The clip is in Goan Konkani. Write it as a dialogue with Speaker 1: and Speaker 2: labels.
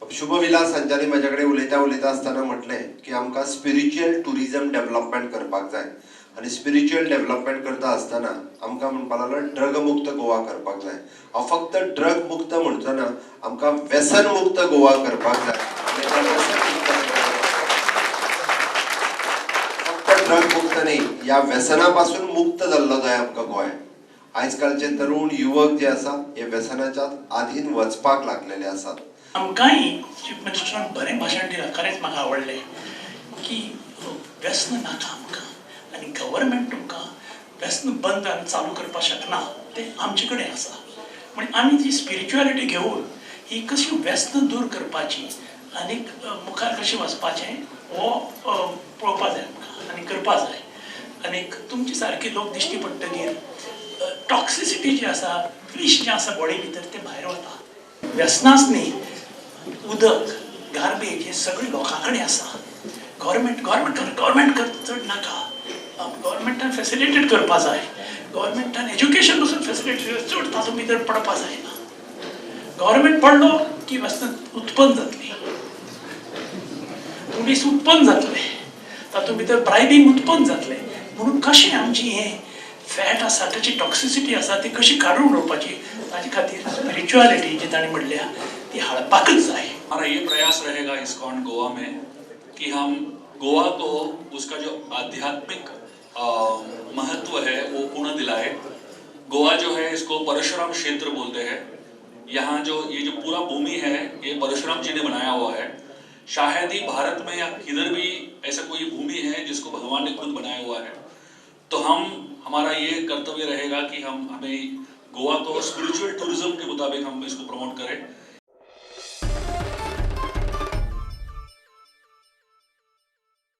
Speaker 1: शुभविलास हांच्यानी म्हज्या कडेन उलयता उलयता आसतना म्हटलें की आमकां स्पिरिच्युअल ट्युरिजम डेवलपमेंट करपाक जाय आनी स्पिरिच्युअल डेवलपमेंट करता आसतना आमकां म्हणपाक लागलो ड्रग मुक्त गोवा करपाक जाय. हांव फक्त ड्रग मुक्त म्हणचो ना, आमकां व्यसन मुक्त गोवा करपाक जाय. आनी त्या व्यसन मुक्त फक्त ड्रग मुक्त न्ही, ह्या व्यसना पासून मुक्त जाल्लो जाय आमकां गोंय. आयज कालचे तरुण युवक जे आसा हे व्यसनाच्या आधीन वचपाक लागलेले आसात.
Speaker 2: आमकांय चीफ मिनिस्टरान बरें भाशण दिलां, खरेंच म्हाका आवडलें की व्यसन नाका आमकां आनी गव्हर्मेंट तुमकां व्यसन बंद आनी चालू करपाक शकना, तें आमचे कडेन आसा. म्हणजे आमी ती स्पिरिच्युअलिटी घेवन ही कशी व्यसन दूर करपाची आनीक मुखार कशें वचपाचें हो पळोवपा जाय आमकां आनी करपा जाय. आनीक तुमचे सारके लोक दिश्टी पडटगीर टॉक्सिसिटी जी आसा, विश जें आसा बॉडी भितर तें भायर वता. व्यसनाच न्ही, उदक, गार्बेज हें सगळें लोकां कडेन आसा. गव्हर्मेंट गव्हर्मेंट कर, गव्हर्मेंट कर, चड नाका. गव्हर्मेंटान फेसिलिटेट करपा जाय, गव्हर्मेंटान एज्युकेशन पसून फेसिलिटेट, चड तातूंत भितर पडपा जायना. गव्हर्मेंट पडलो की व्यसन उत्पन्न जातली, पुलीस उत्पन्न जातले, तातूंत भितर ब्रायबींग उत्पन्न जातलें. म्हणून कशें आमची हें फॅट आसा, ताची टॉक्सिसिटी आसा, ती कशी काडून उडोवपाची, ताजे खातीर स्पिरिच्युअलिटी जी ताणें म्हणल्या ती हाडपाकच जाय.
Speaker 3: हमारा ये प्रयास रहेगा इस्कॉन गोवा में कि हम गोवा को उसका जो आध्यात्मिक महत्व है वो पुनः दिलाए. गोवा जो है इसको परशुराम क्षेत्र बोलते हैं. यहाँ जो ये जो पूरा भूमि है ये परशुराम जी ने बनाया हुआ है. शायद ही भारत में या किधर भी ऐसा कोई भूमि है जिसको भगवान ने खुद बनाया हुआ है. तो हम हमारा ये कर्तव्य रहेगा कि हम हमें गोवा को स्पिरिचुअल टूरिज्म के मुताबिक हम इसको प्रमोट करें.